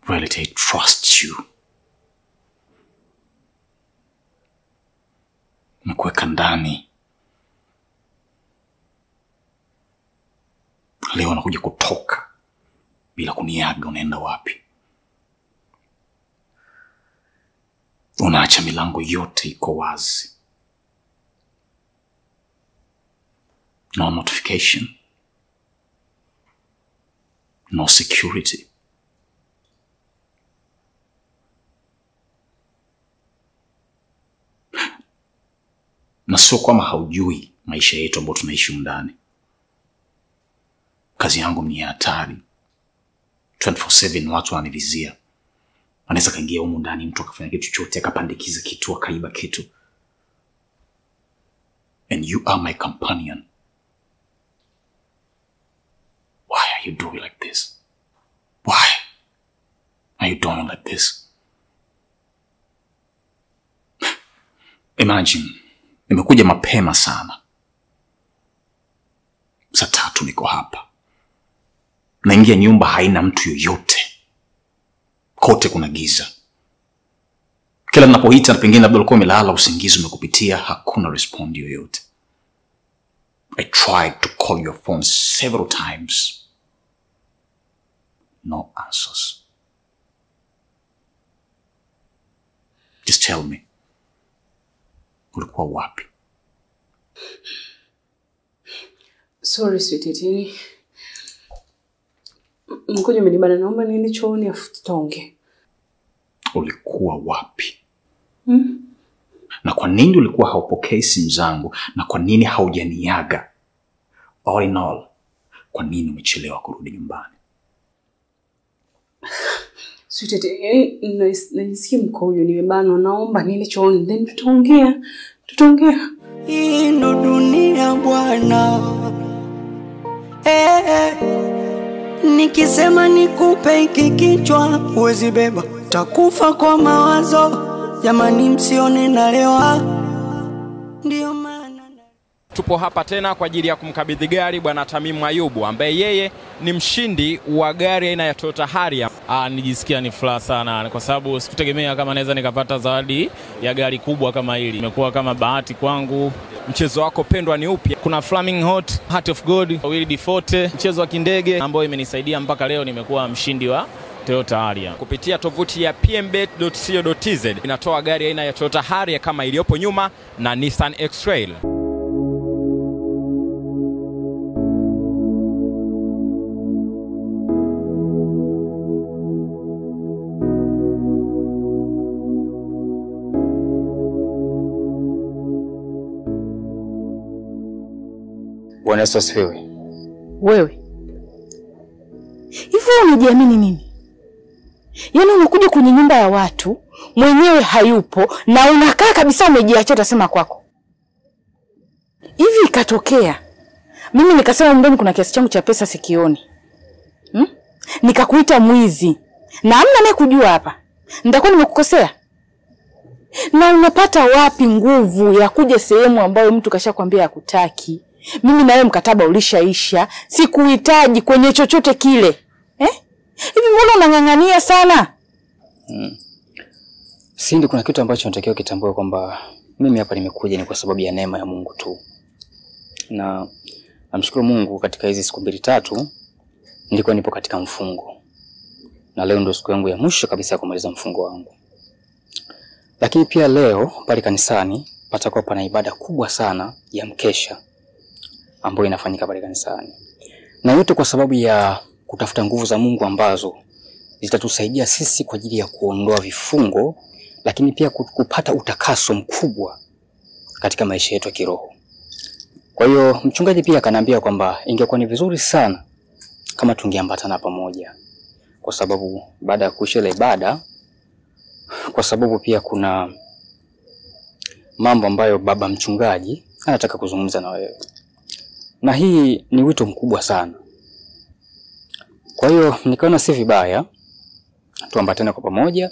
Violet, I trust you. Nakuweka ndani. Leo nakuja kutoka bila kuniaga. Unaenda wapi? Unaacha milango yote iko wazi. No notification. No security. Na sio kwamba haujui maisha yetu ambayo tunaishi ndani. Kazi yangu ni hatari. 24/7 watu wananivizia. Wanaweza kaingia humu ndani mtu akafanya kitu chochote, akapandikiza kitu, akaiba kitu. And you are my companion. Why are you doing like this? Why are you doing like this? Imagine, nimekuja mapema sana. Saa 3 niko hapa. Naingia nyumba haina mtu yoyote. Kote kuna giza. Kila ninapoita pengine labda ulikuwa umelala, usingizi umekupitia, hakuna respond yoyote. I tried to call your phone several times. No answers. Just tell me. Ulikuwa wapi? Sorry sweetie. Mkojo umenibana, naomba niende chooni afu tutaongea. Ulikuwa wapi? Na kwa nini ulikuwa haupokei simu zangu? Na kwa nini haujaniaga? All in all, kwa nini umechelewa kurudi nyumbani? Sweetie, najisikia mkojo nimebanwa, naomba niende chooni then tutaongea. Tutaongea. Hii ndo dunia bwana. Nikisema nikupe hiki kichwa huwezi beba, takufa kwa mawazo. Jamani msione nalewa. Ndio maana tupo hapa tena kwa ajili ya kumkabidhi gari bwana Tamimu Ayubu ambaye yeye ni mshindi wa gari aina ya Toyota Harrier. Nijisikia ni furaha sana kwa sababu sikutegemea kama naweza nikapata zawadi ya gari kubwa kama hili. Imekuwa kama bahati kwangu. Mchezo wako pendwa ni upi? Kuna Flaming Hot, Heart of God, Willy Diforte, mchezo wa kindege ambao imenisaidia mpaka leo nimekuwa mshindi wa Toyota Harrier. Kupitia tovuti ya pmbet.co.tz inatoa gari aina ya Toyota Harrier kama iliyopo nyuma na Nissan X-Trail. Bwana Yesu asifiwe. Wewe hivi unajiamini nini? Yaani unakuja kwenye nyumba ya watu, mwenyewe hayupo na unakaa kabisa umejiacha utasema kwako. Hivi ikatokea mimi nikasema ndani kuna kiasi changu cha pesa sikioni. Nikakuita mwizi. Na hamna naye kujua hapa. Nitakuwa nimekukosea. Na unapata wapi nguvu ya kuja sehemu ambayo mtu kashakwambia hakutaki? Mimi na wewe mkataba ulishaisha, sikuhitaji kwenye chochote kile. Hivi mbona unang'ang'ania sana? Sindi, kuna kitu ambacho natakiwa kitambue kwamba mimi hapa nimekuja ni kwa sababu ya neema ya Mungu tu. Na namshukuru Mungu katika hizi siku 2-3 nilikuwa nipo katika mfungo. Na leo ndio siku yangu ya mwisho kabisa ya kumaliza mfungo wangu. Lakini pia leo pale kanisani patakuwa pana ibada kubwa sana ya mkesha ambayo inafanyika pale kanisani. Na yote kwa sababu ya kutafuta nguvu za Mungu ambazo zitatusaidia sisi kwa ajili ya kuondoa vifungo, lakini pia kupata utakaso mkubwa katika maisha yetu ya kiroho. Kwa hiyo mchungaji pia akaniambia kwamba ingekuwa ni vizuri sana kama tungeambatana pamoja, kwa sababu baada ya kuisha ile ibada, kwa sababu pia kuna mambo ambayo baba mchungaji anataka kuzungumza na wewe. Na hii ni wito mkubwa sana. Kwa hiyo nikaona si vibaya tuambatane kwa pamoja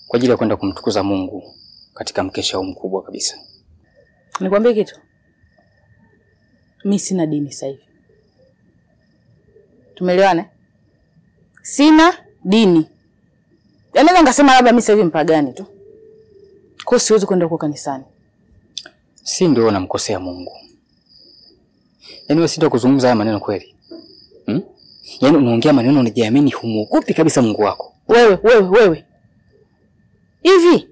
kwa ajili ya kwenda kumtukuza Mungu katika mkesha huu mkubwa kabisa. Nikwambie kitu. Mimi sina dini sasa hivi. Tumeelewana? Sina dini. Yaani naweza ngasema labda mimi sasa hivi mpagani tu. Kwa siwezi kwenda huko kanisani. Si ndio unamkosea Mungu. Yaani wewe si ndio kuzungumza haya maneno kweli? Yaani unaongea maneno unajiamini, humuogopi kabisa Mungu wako. Wewe. Hivi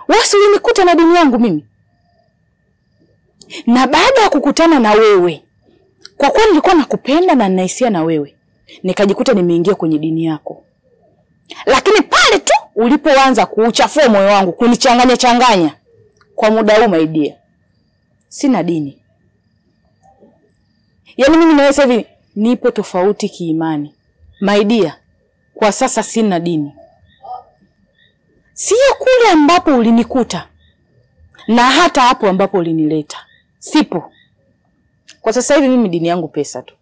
wewe ulinikuta na dini yangu mimi? Na baada ya kukutana na wewe, kwa kuwa nilikuwa nakupenda na nina hisia na wewe, nikajikuta nimeingia kwenye dini yako. Lakini pale tu ulipoanza kuuchafua moyo wangu, kunichanganya changanya kwa muda huu, my dear, sina dini. Yaani mimi na wewe sasa hivi nipo tofauti kiimani. My dear, kwa sasa sina dini. Sio kule ambapo ulinikuta na hata hapo ambapo ulinileta. Sipo. Kwa sasa hivi mimi dini yangu pesa tu.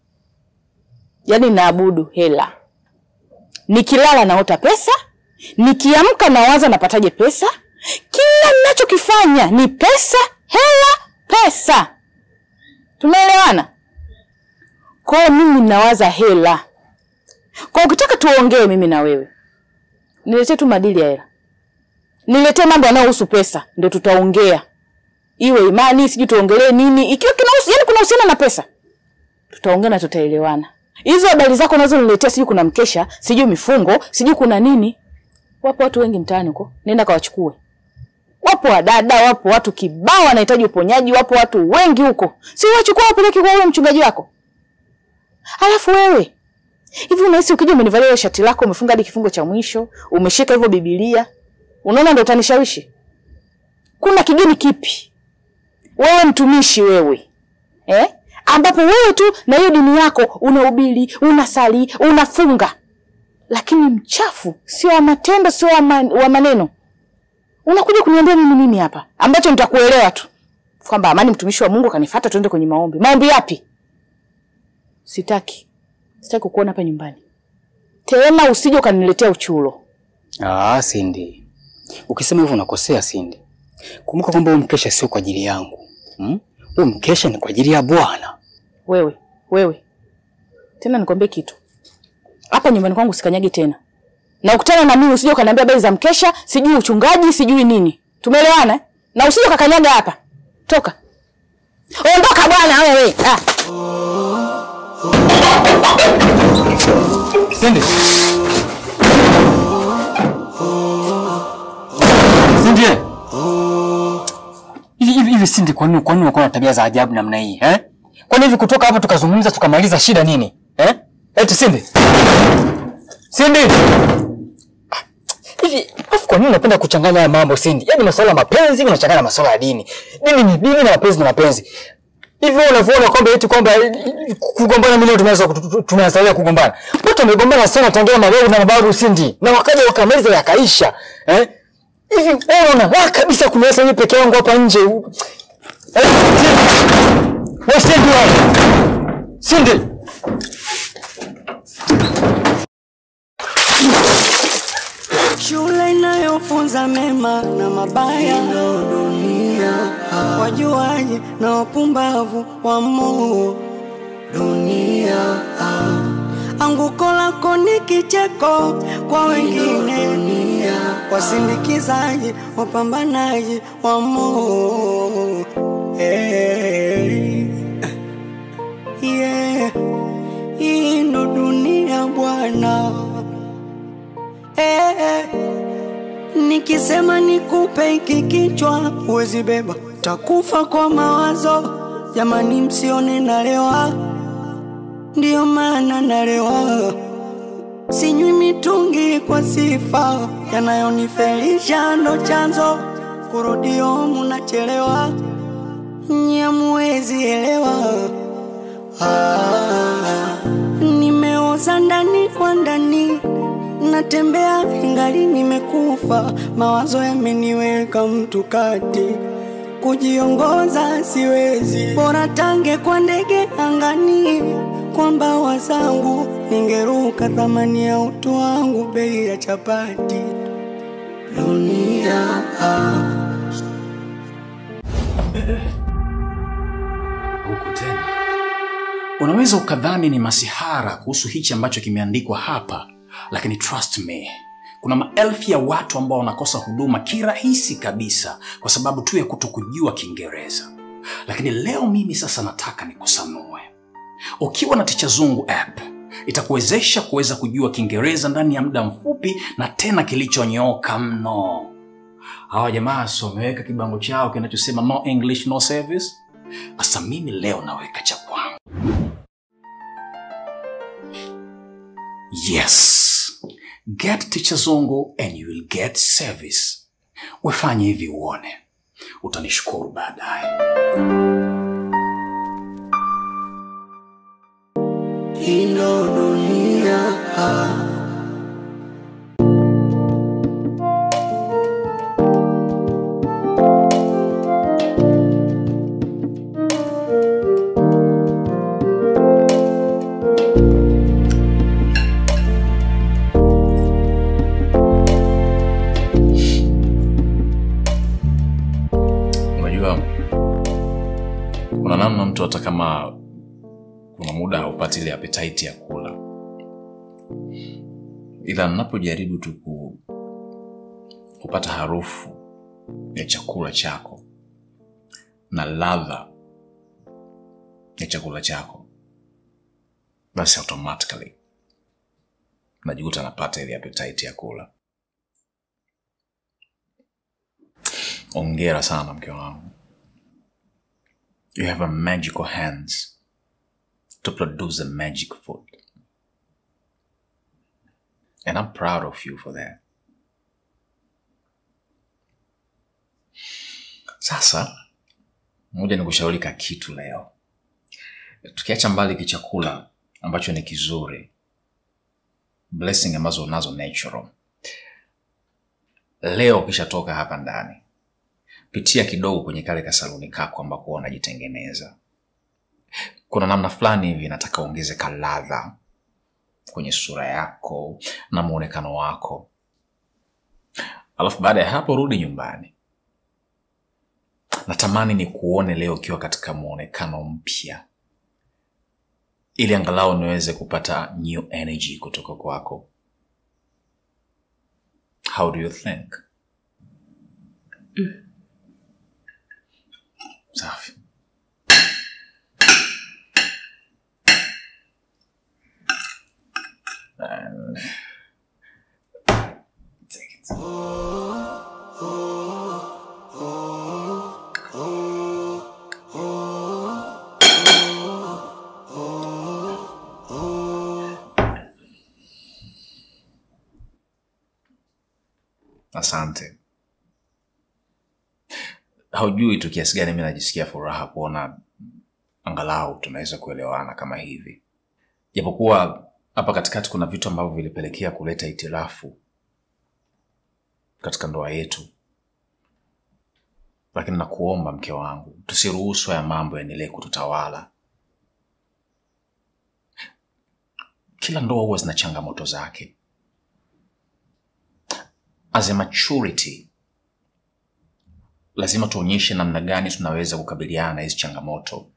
Yaani naabudu hela. Nikilala naota pesa, nikiamka nawaza napataje pesa. Kila ninachokifanya ni pesa, hela, pesa. Tumeelewana? Kwa mimi nawaza hela. Kwa ukitaka tuongee mimi na wewe, niletee tu madili ya hela. Niletee mambo yanayohusu pesa, ndio tutaongea. Iwe imani, sijui tuongelee nini, ikiwa kinahusu, yani kuna uhusiano na pesa, tutaongea na tutaelewana. Hizo habari zako nazo niletea, sijui kuna mkesha, sijui mifungo, sijui kuna nini. Wapo watu wengi mtaani huko, nenda kawachukue. Wapo wadada, wapo watu kibao wanahitaji uponyaji, wapo watu wengi huko. Si wachukue wapeleke kwa yule mchungaji wako. Alafu wewe, hivi unahisi ukija umenivalia shati lako, umefunga hadi kifungo cha mwisho, umeshika hivyo Biblia, unaona ndio utanishawishi? Kuna kigeni kipi? Wewe mtumishi wewe. Ambapo wewe tu na hiyo dini yako unahubiri, unasali, unafunga. Lakini mchafu, sio wa matendo, sio wa maneno. Unakuja kuniambia mimi nini hapa? Ambacho nitakuelewa tu. Kwamba Amani mtumishi wa Mungu kanifuata tuende kwenye maombi. Maombi yapi? Sitaki. Sitaki kukuona hapa nyumbani. Tena usije ukaniletea uchulo. Ah, Cindy. Ukisema hivyo unakosea, Cindy. Kumbuka kwamba huu mkesha sio kwa ajili yangu. Huu mkesha ni kwa ajili ya Bwana. Wewe. Tena nikwambie kitu. Hapa nyumbani kwangu usikanyage tena. Na ukutana na mimi usije ukaniambia habari za mkesha, sijui uchungaji, sijui nini. Tumeelewana? Na usije ukakanyaga hapa. Toka. Ondoka bwana wewe. Ah. Cindy. Cindy. Hivi Cindy, kwa nini uko na tabia za ajabu namna hii, eh? Kwa nini hivi kutoka hapo tukazungumza tukamaliza shida nini? Eh? Eti Cindy. Cindy. Hivi afu kwa nini unapenda kuchanganya haya mambo Cindy? Yaani masuala ya mapenzi unachanganya masuala ya dini. Dini ni dini na mapenzi ni mapenzi. Hivi unavyoona kwamba eti kwamba kugombana mimi leo tumeanza kugombana. Watu wamegombana sana tangia mababu na mababu Cindy. Na wakaja wakamaliza yakaisha. Eh? Hivi wewe unaona kabisa kuniacha mimi peke yangu hapa nje. Wewe Cindy wewe. Cindy. Shule inayofunza mema na mabaya ndo dunia. Wajuaji na wapumbavu wa moo dunia. Anguko lako ni kicheko kwa wengine, wasindikizaji wapambanaji wa moo. Yeah. Hii ndo dunia bwana. Nikisema nikupe hiki kichwa huwezi beba, takufa kwa mawazo. Jamani msione nalewa, ndio maana nalewa. Sinywi mitungi kwa sifa, yanayonifelisha ndo chanzo. Kurudio munachelewa, nyie muwezi elewa. Nimeoza ndani kwa ndani, natembea ingali nimekufa. Mawazo yameniweka mtu kati, kujiongoza siwezi. Bora tange kwa ndege angani, kwa mbawa zangu ningeruka. Thamani ya utu wangu bei ya chapati. Dunia huku tena. Unaweza ukadhani ni masihara kuhusu hichi ambacho kimeandikwa hapa, lakini trust me, Kuna maelfu ya watu ambao wanakosa huduma kirahisi kabisa kwa sababu tu ya kutokujua Kiingereza. Lakini leo mimi sasa nataka nikusanue. Ukiwa na Ticha Zungu app itakuwezesha kuweza kujua Kiingereza ndani ya muda mfupi na tena kilichonyooka mno. Hawa jamaa so wameweka kibango chao kinachosema no English no service. Asa mimi leo naweka cha kwangu. Yes. Get Ticha Zungu and you will get service. Wefanye hivi uone. Utanishukuru baadaye. Ino dunia. Unajua kuna namna mtu hata kama kuna muda haupati ile appetite ya kula, ila ninapojaribu tu kupata harufu ya chakula chako na ladha ya chakula chako, basi automatically najikuta napata ile appetite ya kula. Hongera sana mke wangu. You have a magical hands to produce a magic food. And I'm proud of you for that. Sasa, ngoja nikushauri ka kitu leo. Tukiacha mbali kichakula ambacho ni kizuri, blessing ambazo unazo natural. Leo ukishatoka hapa ndani, pitia kidogo kwenye kale kasaluni kako ambako unajitengeneza. Kuna namna fulani hivi nataka uongeze kaladha kwenye sura yako na muonekano wako. Alafu baada ya hapo rudi nyumbani. Natamani ni kuone leo ukiwa katika muonekano mpya, ili angalau niweze kupata new energy kutoka kwako. How do you think? Safi. And take it. Asante. Haujui tu kiasi gani mimi najisikia furaha kuona angalau tunaweza kuelewana kama hivi. Japokuwa hapa katikati kuna vitu ambavyo vilipelekea kuleta itilafu katika ndoa yetu. Lakini nakuomba mke wangu, tusiruhusu haya mambo yaendelee kututawala. Kila ndoa huwa zina changamoto zake. As a maturity, lazima tuonyeshe namna gani tunaweza kukabiliana na hizi changamoto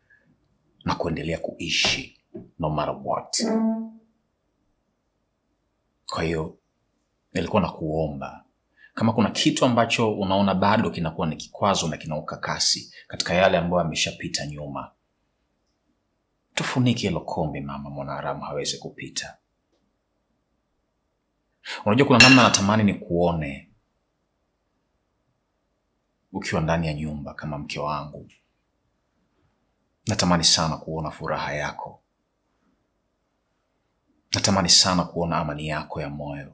na kuendelea kuishi no matter what. Kwa hiyo nilikuwa nakuomba, kama kuna kitu ambacho unaona bado kinakuwa ni kikwazo na kina ukakasi katika yale ambayo yameshapita nyuma, tufunike hilo kombe mama, mwanaharamu hawezi kupita. Unajua kuna namna natamani ni kuone ukiwa ndani ya nyumba kama mke wangu. Natamani sana kuona furaha yako. Natamani sana kuona amani yako ya moyo.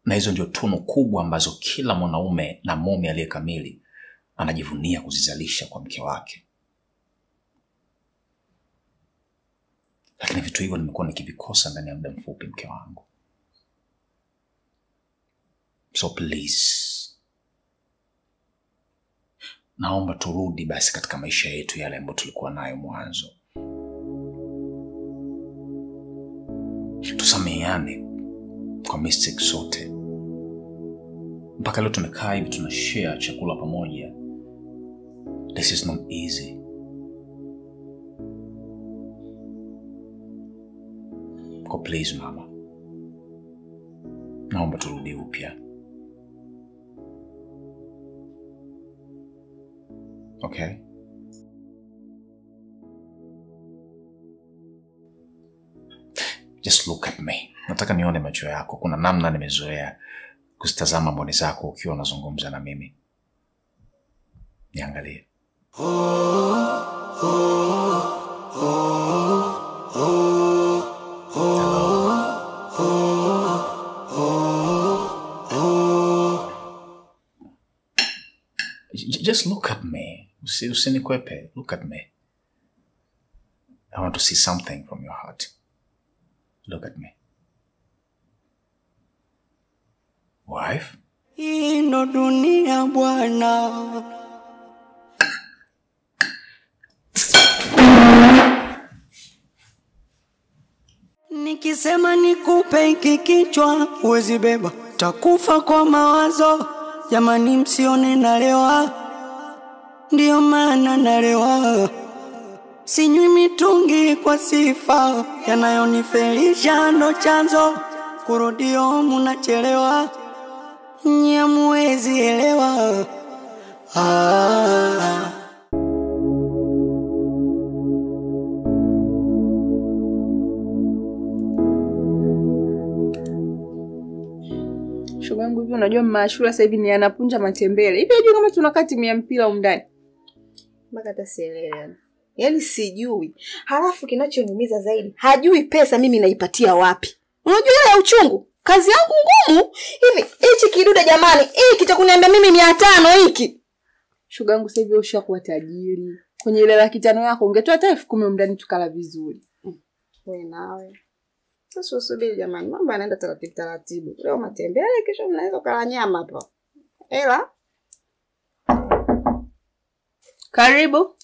Na hizo ndio tunu kubwa ambazo kila mwanaume na mume aliyekamili anajivunia kuzizalisha kwa mke wake. Lakini vitu hivyo nimekuwa nikivikosa ndani ya muda mfupi mke wangu. So please, naomba turudi basi katika maisha yetu yale ambayo tulikuwa nayo mwanzo. Tusameheane kwa mistakes zote. Mpaka leo tumekaa hivi tunashare chakula pamoja. This is not easy. Ko please mama, Naomba turudi upya. Okay? Just look at me. Nataka nione macho yako. Kuna namna nimezoea kuzitazama mboni zako ukiwa unazungumza na mimi. Niangalie. Just look at me. Usinikwepe. Look at me. I want to see something from your heart. Look at me. Wife? Hii ndo dunia bwana. Nikisema nikupe hiki kichwa huwezi beba, takufa kwa mawazo. Jamani msione nalewa, ndio maana nalewa. Sinywi mitungi kwa sifa, yanayonifelisha ndo chanzo. Kurudio munachelewa, nyie muwezi elewa. Ah. Shoga yangu hivi unajua mama Ashura sasa hivi ni anapunja matembele. Hivi unajua kama tunakaa timu ya mpira huko ndani? Mpaka hata sielewi yani. Yaani sijui. Halafu kinachoniumiza zaidi, hajui pesa mimi naipatia wapi. Unajua ile ya uchungu? Kazi yangu ngumu. Hivi hichi kidude jamani, hiki cha kuniambia mimi 500 hiki. Shoga yangu sasa hivi ushakuwa tajiri. Kwenye ile 500,000 yako ungetoa hata 10,000 huko ndani tukala vizuri. Wewe nawe. Sasa usubiri jamani, mambo yanaenda taratibu taratibu. Leo matembele, kesho mnaweza kula nyama hapo. Ela. Karibu.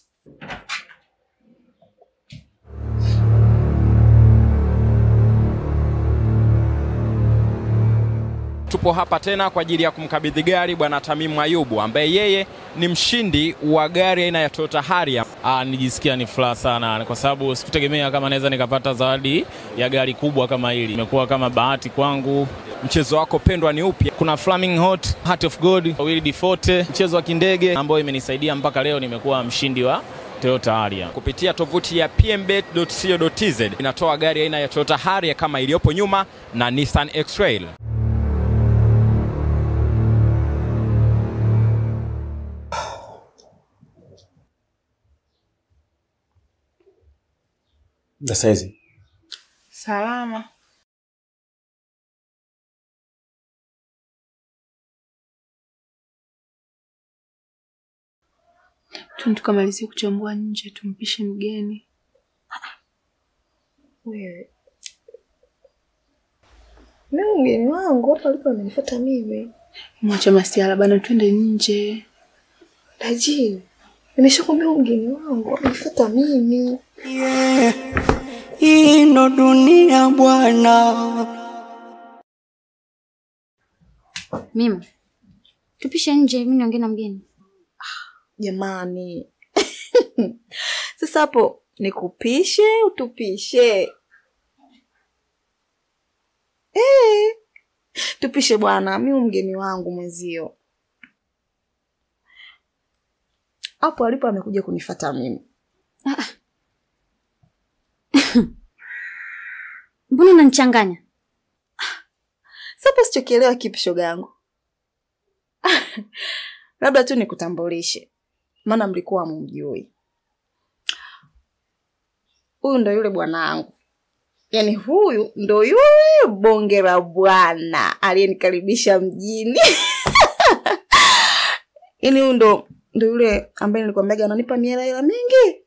Tupo hapa tena kwa ajili ya kumkabidhi gari bwana Tamimu Ayubu ambaye yeye ni mshindi wa gari aina ya Toyota Harrier. Nijisikia ni furaha sana kwa sababu sikutegemea kama naweza nikapata zawadi ya gari kubwa kama hili. Imekuwa kama bahati kwangu. Mchezo wako pendwa ni upi? Kuna Flaming Hot, Heart of God, Willy Forte, mchezo wa kindege ambao imenisaidia mpaka leo nimekuwa mshindi wa Toyota Harrier. Kupitia tovuti ya pmbet.co.tz inatoa gari aina ya Toyota Harrier kama iliyopo nyuma na Nissan X-Trail. Saizi. Salama. Tukamalizie kuchambua nje tumpishe mgeni. Wewe. Mimi mgeni wangu hapa alipo amenifuata mimi. Mwacha masiala bana, twende nje. Daji. Nimeshakwambia mgeni wangu amenifuata mimi. Yeah. Hii ndo dunia bwana. Mimi tupishe nje, mimi niongee na mgeni. Jamani. Sasa hapo nikupishe utupishe? Tupishe bwana, mimi mgeni wangu mwenzio. Hapo alipo amekuja kunifuata mimi. Mbona unanichanganya? Sasa sichokielewa kipi shoga yangu? Labda tu nikutambulishe, maana mlikuwa hamjui. Huyu ndo yule bwanangu. Yaani huyu ndo yule bonge la bwana aliyenikaribisha mjini. Yaani huyu ndo yule ambaye nilikwambia ananipa mihela hela mingi.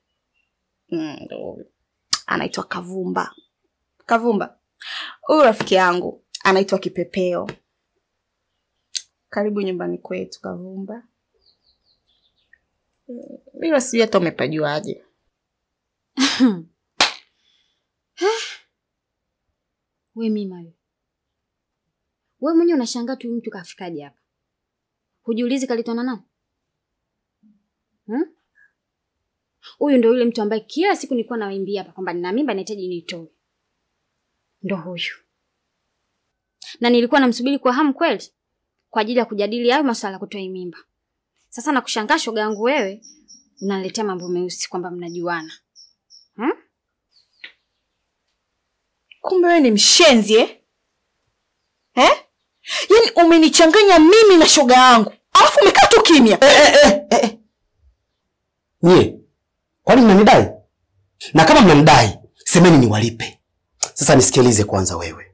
Ndo huyu. Anaitwa Kavumba. Kavumba. Huyu rafiki yangu anaitwa Kipepeo. Karibu nyumbani kwetu Kavumba. Bila sijui hata umepajuaje. We Mima wewe. Wewe mwenyewe unashangaa tu mtu kafikaje hapa. Hujiulizi kalitwa na nani? Huyu ndio yule mtu ambaye kila siku nilikuwa nawaimbia hapa kwamba nina mimba nahitaji nitoe. Ndio huyu. Na nilikuwa namsubiri kwa hamu kweli kwa ajili ya kujadili hayo masuala ya kutoa mimba. Sasa nakushangaa shoga yangu wewe unaniletea mambo meusi kwamba mnajuana. Kumbe wewe ni mshenzi eh? Eh? Yaani umenichanganya mimi na shoga yangu. Alafu umekaa tu kimya. Nye, kwani mnanidai? Na kama mnanidai, semeni niwalipe. Sasa nisikilize kwanza wewe.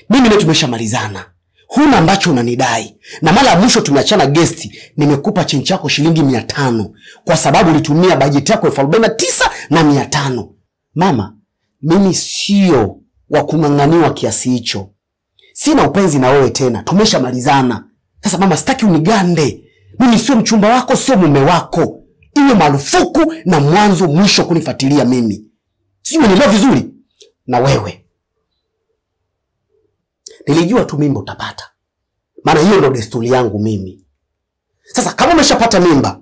Mimi leo tumeshamalizana. Huna ambacho unanidai. Na mara ya mwisho tumeachana guest, nimekupa chenji yako shilingi 500 kwa sababu ulitumia bajeti yako 49,500. Mama, mimi sio wa kung'ang'aniwa kiasi hicho. Sina upenzi na wewe tena. Tumeshamalizana. Sasa mama, sitaki unigande. Mimi sio mchumba wako, sio mume wako. Iwe marufuku na mwanzo mwisho kunifuatilia mimi. Sio, unielewa vizuri? Na wewe, nilijua tu mimba utapata. Maana hiyo ndio desturi yangu mimi. Sasa kama umeshapata mimba,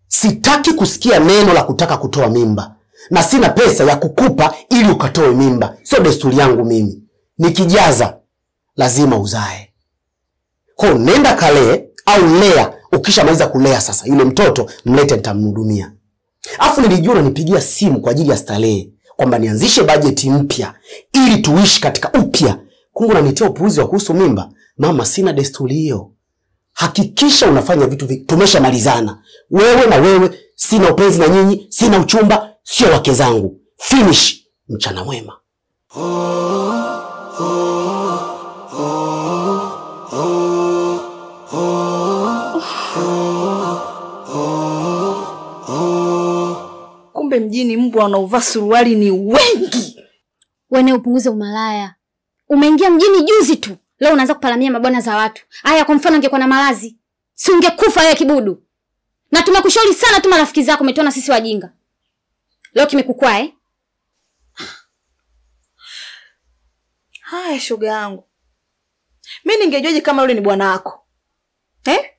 sitaki kusikia neno la kutaka kutoa mimba. Na sina pesa ya kukupa ili ukatoe mimba. Sio desturi yangu mimi. Nikijaza lazima uzae. Kwa nenda kalee au lea. Ukishamaliza kulea sasa yule mtoto mlete, nitamhudumia. Afu nilijua unanipigia simu kwa ajili ya starehe, kwamba nianzishe bajeti mpya ili tuishi katika upya. Kumbe unanitia upuuzi wa kuhusu mimba. Mama, sina desturi hiyo. Hakikisha unafanya vitu tumeshamalizana. Wewe na wewe, sina upenzi na nyinyi, sina uchumba, sio wake zangu. Finish. Mchana mwema. Kumbe mjini mbwa wanaovaa suruali ni wengi. Wewe upunguze umalaya. Umeingia mjini juzi tu. Leo unaanza kupalamia mabwana za watu. Haya, kwa mfano ungekuwa na malazi, si ungekufa wewe kibudu. Na tumekushauri sana tu marafiki zako, umetuona sisi wajinga. Leo kimekukwaa eh? Haya shoga yangu. Mimi ningejuaje kama yule ni bwana wako? Eh?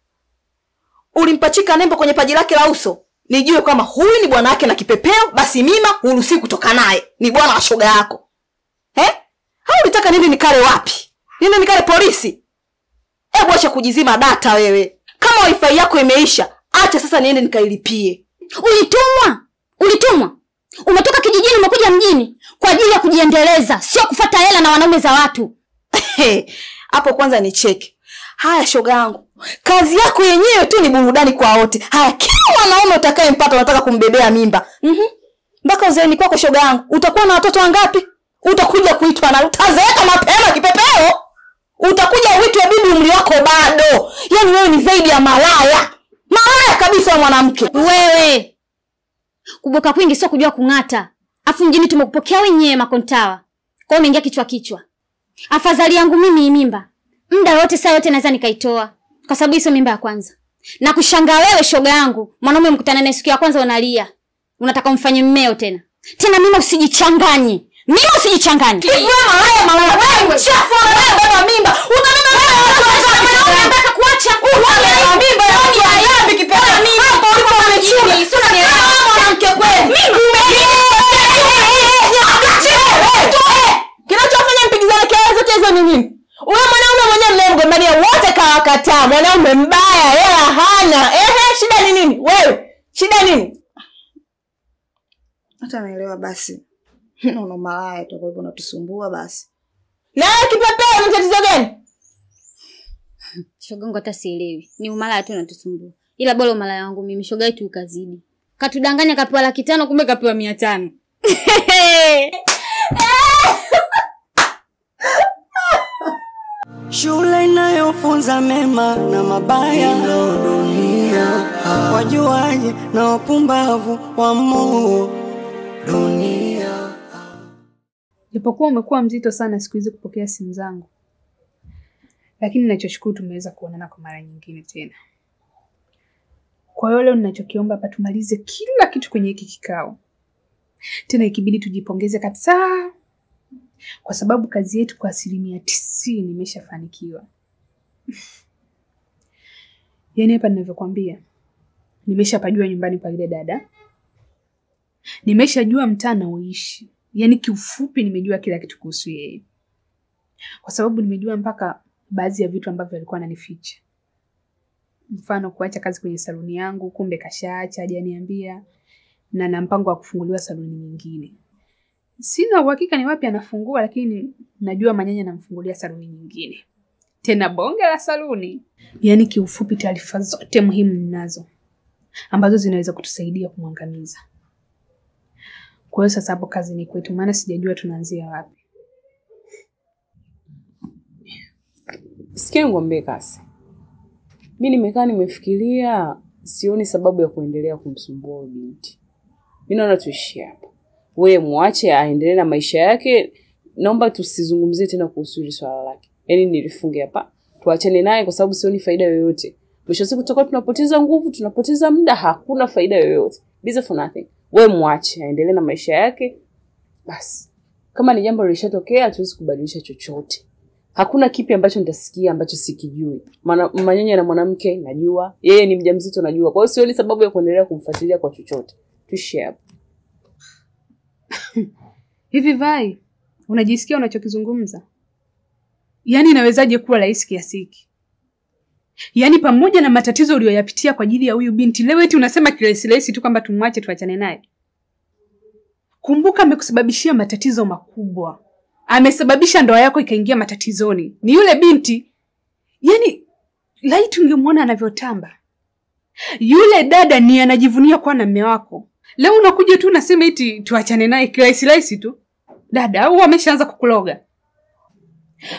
Ulimpachika nembo kwenye paji lake la uso. Nijue kama huyu ni bwana wake na kipepeo, basi mima huruhusi kutoka naye. Ni bwana wa shoga yako. Eh? Hao ulitaka nini nikale wapi? Nini nikale polisi? Hebu acha kujizima data wewe. Kama wifi yako imeisha, acha sasa niende nikailipie. Ulitumwa? Ulitumwa? Umetoka kijijini umekuja mjini kwa ajili ya kujiendeleza, sio kufuata hela na wanaume za watu. Hapo kwanza ni cheki. Haya shoga yangu, kazi yako yenyewe tu ni burudani kwa wote. Haya, kila mwanaume utakayempata unataka kumbebea mimba. Mpaka uzeeni kwako shoga yangu, utakuwa na watoto wangapi? Utakuja kuitwa na utazeeka mapema kipepeo. Utakuja uitwe bibi, umri wako bado. Yaani wewe ni zaidi ya malaya. Malaya kabisa mwanamke. Wewe. Kuboka kwingi sio kujua kung'ata. Afu mjini tumekupokea wenyewe makontawa. Kwa hiyo umeingia kichwa kichwa. Afadhali yangu mimi mimba. Muda wote saa yote naweza nikaitoa. Kwa sababu hiyo mimba ya kwanza. Na kushangaa wewe shoga yangu, mwanaume mkutana naye siku ya kwanza unalia. Unataka umfanye mmeo tena. Tena mimi usijichanganye. Mimi usijichanganye. Wewe malaya, malaya wewe mchafu, wewe beba mimba. Utabeba mimba. Nataka kuacha. Wewe mimba ya dhambi kipepeo. Hapo ulipo umechunga. Sasa ni mwanamke kweli. Kinachofanya mpigizane kelele zote hizo ni nini? Huyo mwanaume mwenyewe mnayemgombania wote kawakataa. Mwanaume mbaya, hela hana. Ehe, shida ni nini? Wewe, shida nini? Hata naelewa basi. Unaona malaya tu kwa hivyo unatusumbua basi. Na kipepeo ni tatizo gani? Shogangu hata sielewi. Ni umalaya tu unatusumbua. Ila bora umalaya wangu mimi shoga yetu ukazidi. Katudanganya kapewa 500,000 kumbe kapewa 500. Shule inayofunza mema na mabaya ndo dunia. Wajuaji na wapumbavu wa Mungu dunia. Japokuwa umekuwa mzito sana siku hizi kupokea simu zangu, lakini ninachoshukuru tumeweza kuonana kwa mara nyingine tena. Kwa hiyo leo ninachokiomba hapa tumalize kila kitu kwenye hiki kikao. Tena ikibidi tujipongeze kabisa, kwa sababu kazi yetu kwa 90% imeshafanikiwa. Yaani hapa ninavyokuambia, nimeshapajua nyumbani kwa ile dada. Nimeshajua mtaa naoishi. Yaani kiufupi nimejua kila kitu kuhusu yeye. Kwa sababu nimejua mpaka baadhi ya vitu ambavyo alikuwa ananificha. Mfano kuacha kazi kwenye saluni yangu, kumbe kashaacha hajaniambia, na na mpango wa kufunguliwa saluni nyingine. Sina uhakika ni wapi anafungua, lakini najua Manyanya anamfungulia saluni nyingine. Tena bonge la saluni. Yaani kiufupi taarifa zote muhimu ninazo ambazo zinaweza kutusaidia kumwangamiza. Kwa hiyo sasa hapo kazi ni kwetu, maana sijajua tunaanzia wapi. Sikia ngombe kasi. Mimi nimekaa nimefikiria, sioni sababu ya kuendelea kumsumbua binti. Mimi naona tuishie hapa. Wewe muache aendelee na maisha yake. Naomba tusizungumzie tena kuhusu hili swala lake. Yaani nilifunge hapa. Tuachane naye kwa sababu sioni faida yoyote. Mwisho siku tutakuwa tunapoteza nguvu, tunapoteza muda, hakuna faida yoyote. Busy for nothing. Wewe muache aendelee na maisha yake. Bas. Kama ni jambo lilishatokea, hatuwezi kubadilisha chochote. Hakuna kipi ambacho nitasikia ambacho sikijui. Maana Manyanya na mwanamke najua, yeye ni mjamzito najua. Kwa hiyo sioni sababu ya kuendelea kumfuatilia kwa chochote. Tuishie hapa. Hivi Vai, unajisikia unachokizungumza? Yaani inawezaje kuwa rahisi kiasi hiki? Yaani pamoja na matatizo uliyoyapitia kwa ajili ya huyu binti, leo eti unasema kirahisi rahisi tu kwamba tumwache tuachane naye. Kumbuka amekusababishia matatizo makubwa. Amesababisha ndoa yako ikaingia matatizoni. Ni yule binti. Yaani laiti ungemuona anavyotamba. Yule dada ni anajivunia kuwa na mume wako. Leo unakuja tu unasema eti tuachane naye kirahisi rahisi tu. Dada, au ameshaanza kukuloga?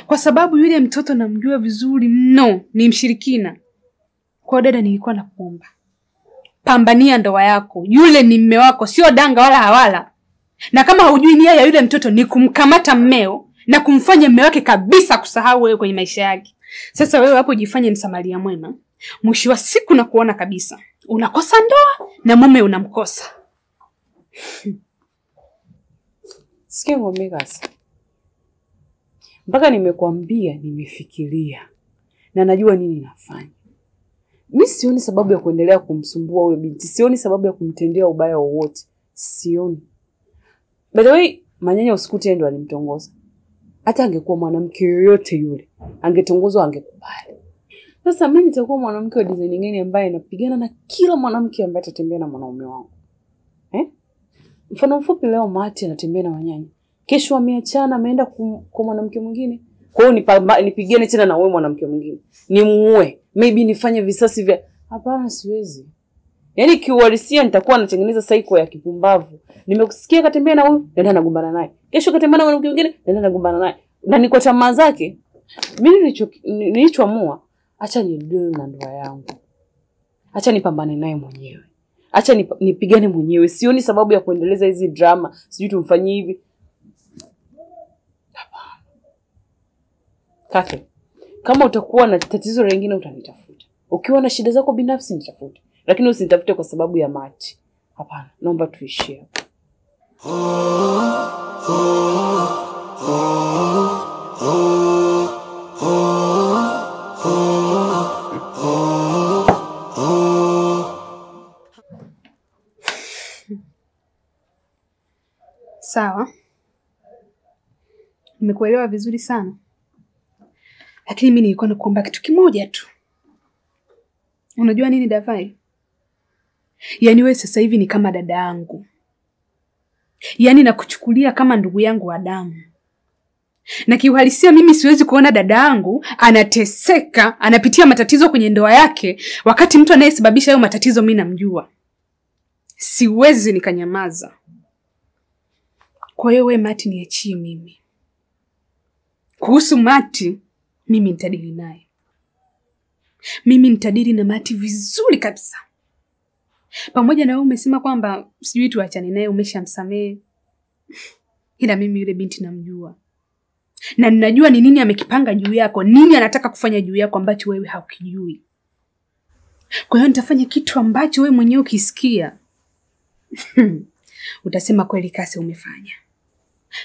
Kwa sababu yule mtoto namjua vizuri mno, ni mshirikina. Kwa dada nilikuwa nakuomba, pambania ndoa yako. Yule ni mume wako, sio danga wala hawala. Na kama hujui nia ya yule mtoto ni kumkamata mmeo na kumfanya mume wake kabisa kusahau wewe kwenye maisha yake. Sasa wewe hapo jifanye msamaria mwema. Mwisho wa siku na kuona kabisa unakosa ndoa na mume unamkosa. Sikia ngombe kasi. Mpaka nimekuambia nimefikiria na najua nini nafanya. Mimi sioni sababu ya kuendelea kumsumbua huyo binti. Sioni sababu ya kumtendea ubaya wowote. Sioni. By the way, Manyanya usikute ndo alimtongoza. Hata angekuwa mwanamke yoyote yule, angetongozwa angekubali. Sasa mimi nitakuwa mwanamke wa design nyingine ambaye napigana na kila mwanamke ambaye atatembea na mwanaume wangu. Mfano mfupi, leo Mati anatembea na Manyanya. Kesho ameachana, ameenda kwa mwanamke mwingine. Kwa hiyo nipigane tena na wewe mwanamke mwingine. Nimuue, maybe nifanye visasi vya. Hapana, siwezi. Yaani kiuhalisia nitakuwa natengeneza cycle ya kipumbavu. Nimekusikia katembea na huyu, nenda nagombana naye. Kesho katembea na mwanamke mwingine, nenda nagombana naye. Na ni kwa tamaa zake. Mimi nilichoamua, acha ni deal na ndoa yangu. Acha nipambane naye mwenyewe. Acha nipigane mwenyewe. Sioni sababu ya kuendeleza hizi drama. Sijui tumfanyie hivi. Kake, kama utakuwa na tatizo lingine utanitafuta. Ukiwa na shida zako binafsi nitafute. Lakini usinitafute kwa sababu ya Mati. Hapana, naomba tuishie hapo. Sawa. Nimekuelewa vizuri sana. Lakini mimi nilikuwa nakuomba kitu kimoja tu. Unajua nini Davai? Yaani wewe sasa hivi ni kama dada yangu. Yaani nakuchukulia kama ndugu yangu wa damu. Na kiuhalisia mimi siwezi kuona dada yangu anateseka, anapitia matatizo kwenye ndoa yake, wakati mtu anayesababisha hayo matatizo mimi namjua. Siwezi nikanyamaza. Kwa hiyo wewe Mati niachie mimi. Kuhusu Mati, mimi nitadili naye. Mimi nitadili na Mati vizuri kabisa. Pamoja na wewe umesema kwamba sijui tuachane naye, umeshamsamehe. Ila mimi yule binti namjua. Na ninajua ni nini amekipanga juu yako, nini anataka kufanya juu yako ambacho wewe haukijui. Kwa hiyo nitafanya kitu ambacho wewe mwenyewe ukisikia utasema kweli Kase umefanya.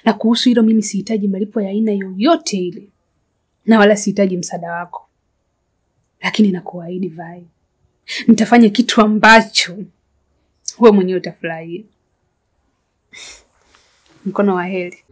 Na kuhusu hilo mimi sihitaji malipo ya aina yoyote ile. Na wala sihitaji msaada wako. Lakini nakuahidi Vai, nitafanya kitu ambacho wewe mwenyewe utafurahia. Mkono wa heri.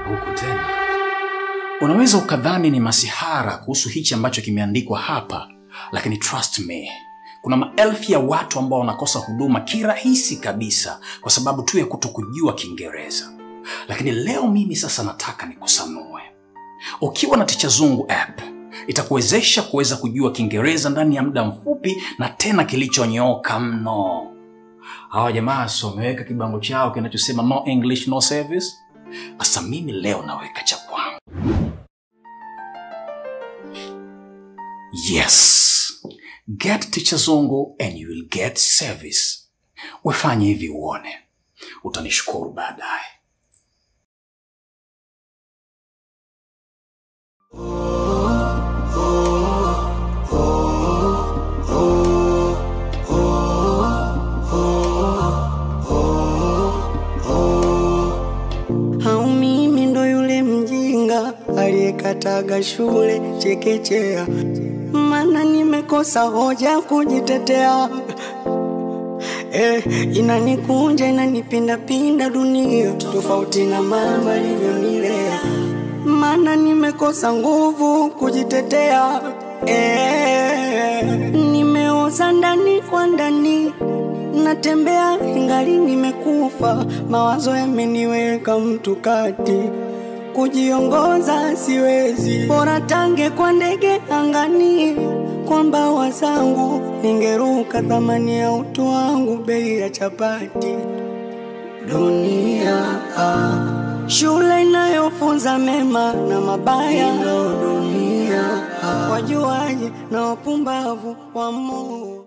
Huku tena. Unaweza ukadhani ni masihara kuhusu hichi ambacho kimeandikwa hapa, lakini trust me, kuna maelfu ya watu ambao wanakosa huduma kirahisi kabisa kwa sababu tu ya kutokujua Kiingereza. Lakini leo mimi sasa nataka nikusanue. Ukiwa na Ticha Zungu app, itakuwezesha kuweza kujua Kiingereza ndani ya muda mfupi na tena kilichonyooka mno. Hawa jamaa so wameweka kibango chao kinachosema no English no service. Asa mimi leo naweka cha kwangu. Yes. Get Ticha Zungu and you will get service. Wefanye hivi uone. Utanishukuru baadaye. Au mimi ndo yule mjinga aliyekataga shule chekechea, maana nimekosa hoja kujitetea. Inanikunja inanipinda pinda dunia, tofauti na mama alivyonilea, maana nimekosa nguvu kujitetea. Nimeoza ndani kwa ndani, natembea ingali nimekufa, mawazo yameniweka mtu kati, kujiongoza siwezi, bora tange kwa ndege angani, kwa mbawa zangu ningeruka, thamani ya utu wangu bei ya chapati. Dunia shule inayofunza mema na mabaya, dunia wajuaji na wapumbavu wa Mungu.